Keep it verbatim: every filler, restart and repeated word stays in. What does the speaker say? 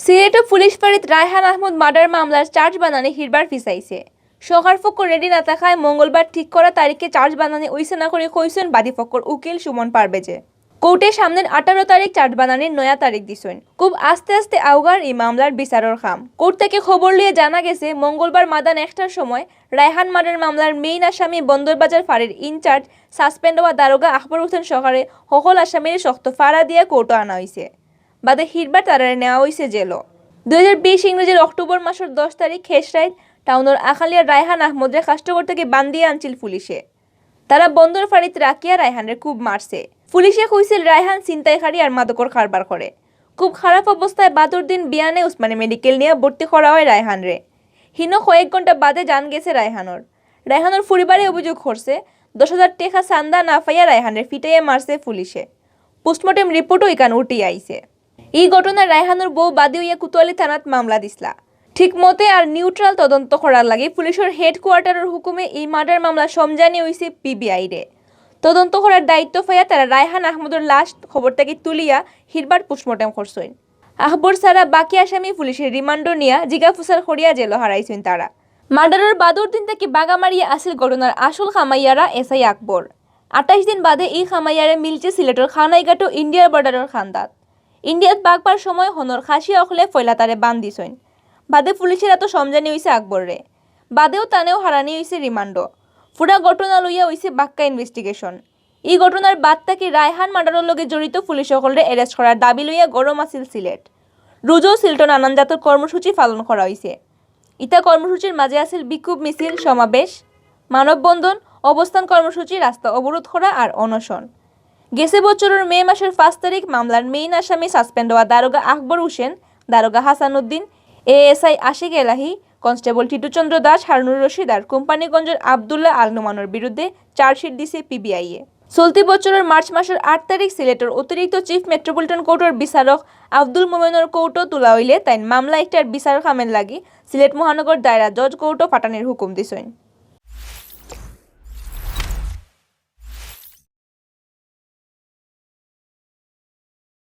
সিলেটো পুলিশ ফাঁড়িত রায়হান আহমদ মার্ডার মামলার চার্জ বানানি হিরবার ফিছাইছে। সরকার পক্ষ রেডি না থাকায় মঙ্গলবার ঠিক করা তারিখে চার্জ বানানি অইছে না করি কইছইন বাদী পক্ষর উকিল সুমন পারভেজে। কোর্টে সামনের আঠারো তারিখ চার্জ বানানির নয়া তারিখ দিছইন। খুব আস্তে আস্তে আউগার ই মামলার বিচারর কাম। কোর্ট থাকি খবর লইয়া জানা গেছে, মঙ্গলবার মাদান একটার সময় রায়হান মার্ডার মামলার মেইন আসামি বন্দরবাজার ফাঁড়ির ইনচার্জ সাসপেন্ড অওয়া দারোগা আকবর হোসেন সরকারে হকল আসামিরে শক্ত ফাড়া দিয়া কোর্টো আনা অইছে। বাদে হিরবার তারারে নেওয়া অইছে জেলো। দুই হাজার বিশ ইংরেজির অক্টোবর মাসর দশ তারিখ খেশরাইত টাউনর আখালিয়ার রায়হান আহমদরে কাষ্টঘর থাকি বান্দিয়া আনছিল পুলিশে। তারা বন্দর ফাঁড়িত রাখিয়া রায়হানরে খুব মারছে। পুলিশে কইছিল রায়হান ছিনতাইকারী আর মাদকর কারবার করে। খুব খারাপ অবস্থায় বাদর দিন বিয়ানে উসমানী মেডিকেল নিয়া ভর্তি করা অয় রায়হানরে। হিনো কয়েক ঘন্টা বাদে জান গেছে রায়হানর। রায়হানর পরিবারে অভিযোগ করছে, দশ হাজার টেকা চান্দা না পাইয়া রায়হানরে ফিটাইয়া মারছে পুলিশে। পোস্টমর্টেম রিপোর্টও ইখান উঠি আইছে। ই ঘটনায় রায়হানর বউ বাদী অইয়া কোতোয়ালি থানাত মামলা দিছলা। ঠিক মতে আর নিউট্রাল তদন্ত করার লাগি পুলিশর হেডকোয়ার্টারর হুকুমে ই মার্ডার মামলা সমজানি অইছে পিবিআইরে। তদন্ত করার দায়িত্ব পাইয়া তারা রায়হান আহমদর লাশ কবর থাকি তুলিয়া হিরবার পোস্টমর্টেম করছইন। আকবর ছাড়া বাকি আসামি পুলিশে রিমান্ডো নিয়া জিগাফুসার করিয়া জেলো হারাইছইন তারা। মার্ডারর বাদর দিন থাকি বাগা মারিয়া আছিল ঘটনার আসল কামাইয়ারা এসআই আকবর। আঠাইশ দিন বাদে ই কামাইয়ারে মিলছে সিলেটর কানাইঘাটো ইন্ডিয়ার বর্ডারর কান্দাত। ইন্ডিয়াত বাগবার সময় হনর খাসিয়া অকলে ফয়লা তারে বান্দিছইন। বাদে পুলিশর আতো সমজানি অইছে আকবররে। বাদেও তানেও হারানি অইছে রিমান্ডো। পুরা ঘটনা লইয়া অইছে বাক্কা ইনভেস্টিগেশন। ই ঘটনার বাদ থাকি রায়হান মার্ডারর লগে জড়িত পুলিশ অকলরে অ্যারেস্ট করার দাবি লইয়া গরম আছিল সিলেট। রুজও সিলেটো নানান জাতর কর্মসূচি পালন করা অইছে। ইতা কর্মসূচির মাঝে আছিল বিক্ষোভ মিছিল, সমাবেশ, মানববন্ধন, অবস্থান কর্মসূচি, রাস্তা অবরোধ করা আর অনশন। গেছে বছরর মে মাসর পাঁচ তারিখ মামলার মেইন আসামি সাসপেন্ড অওয়া দারোগা আকবর হোসেন, দারোগা হাসান উদ্দিন, এএসআই আশিক এলাহি, কনস্টেবল টিটু চন্দ্র দাস, হারুনুর রশিদ আর কোম্পানীগঞ্জর আব্দুল্লাহ আল নোমানর বিরুদ্ধে চার্জশিট দিছে পিবিআইয়ে। চলতি বছরর মার্চ মাসর আট তারিখ সিলেটর অতিরিক্ত চিফ মেট্রোপলিটন কোর্টর বিচারক আব্দুল মোমেনর কোর্টো তুলা অইলে তাইন মামলা একটার বিচার কামের লাগি সিলেট মহানগর দায়রা জজ কোর্টো পাঠানির হুকুম দিছইন।